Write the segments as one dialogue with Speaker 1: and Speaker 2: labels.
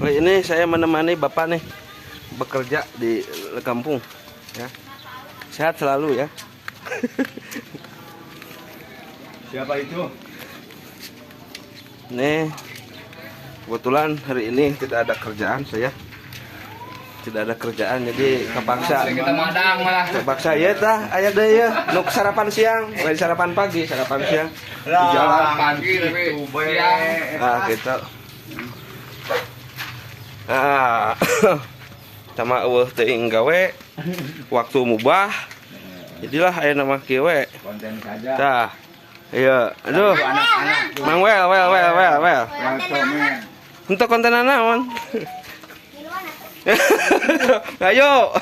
Speaker 1: Oh, ini saya menemani bapak nih bekerja di kampung ya. Sehat selalu ya.
Speaker 2: Siapa itu?
Speaker 1: Nih, kebetulan hari ini tidak ada kerjaan saya. Tidak ada kerjaan jadi kepaksa.
Speaker 3: Kita madang malah.
Speaker 1: Kepaksa ya tah, aya deui ya. Nuk sarapan siang, lain sarapan pagi, sarapan siang. Di jalan
Speaker 3: pagi tapi siang.
Speaker 1: Ah, gitu. Ah. Sama eueuh teuing gawe, waktu mubah. Jadilah aya nama kieu we.
Speaker 2: Konten saja.
Speaker 1: Tah. Iya, aduh.
Speaker 2: Anak-anak.
Speaker 1: Mang wel wel wel wel wel. Untuk konten naon? Ayo.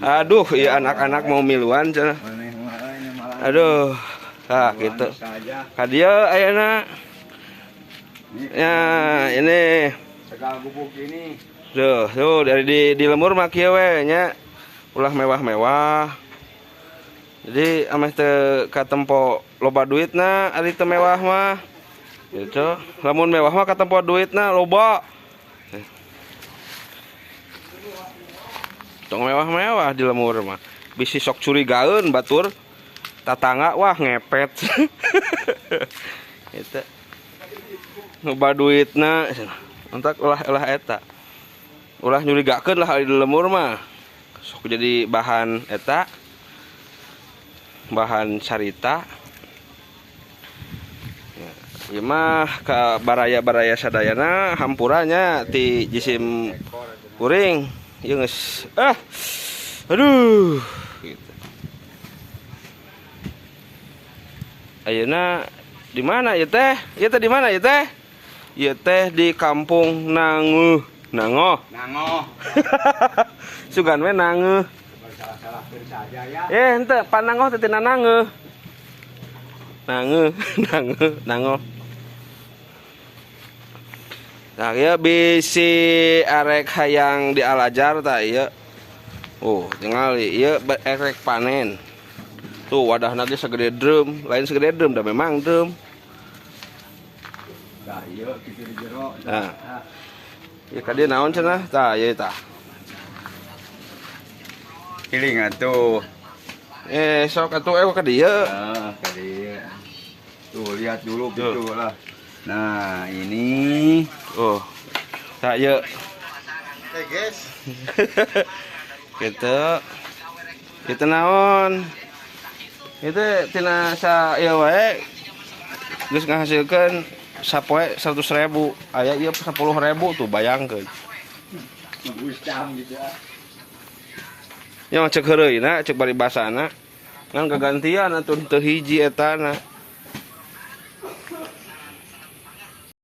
Speaker 1: Aduh, iya anak-anak mau miluan cenah. Aduh. Tah gitu. Ka dieu ayeuna. Ya, ini
Speaker 2: Tegal gubuk ini.
Speaker 1: Tuh, tuh dari di lembur mah kieu we nya. Ulah mewah-mewah. Jadi ameh teu katempo loba duitna ari teu mewah mah. Gitu. Lamun mewah mah katempo duitna loba. Tong mewah-mewah di lembur mah. Bisi sok curigaeun batur tatangga wah ngepet. Gitu. Loba duitna entak ulah eta. Ulah nyurigakeun lah di lembur mah. Sok jadi bahan eta. Bahan carita. Ya, ieu mah ka baraya-baraya sadayana hampuranya ti jisim kuring. Ieu geus ah. Aduh gitu. Ayeuna di mana ieu teh? Ieu teh di mana ieu teh? Ieu teh di kampung Nanguh. Nangoh.
Speaker 2: Nangoh.
Speaker 1: Sugan we nangeuh.
Speaker 2: Salah-salah saja ya.
Speaker 1: Henteu panangoh teh tina nangeuh. Nangeuh, nangeuh, nangoh. Nah, ieu bisi arek hayang dialajar tah ieu. Oh, tingali ieu arek panen. Tuh wadahna ge sagede drum, lain segede drum da memang drum.
Speaker 2: Tah ieu kitu di jero.
Speaker 1: Nah. Ieu ka dieu naon cenah? Tah ieu tah.
Speaker 2: Piling atuh.
Speaker 1: Sok atuh ka dieu.
Speaker 2: Nah, ka dieu. Tuh lihat dulu gitu lah. Nah, ini.
Speaker 1: Oh. Tah ieu.
Speaker 2: Hey guys.
Speaker 1: Gitu. Itu naon? Itu tina sa ieu wae geus ngahasilkeun sapoe 100.000. Aya ieu 10.000 tuh bayangkeun.
Speaker 2: Gustam gitu ah.
Speaker 1: Yang cek heureuyna, cek bari basana. Ngan kagantian atuh teu hiji etana.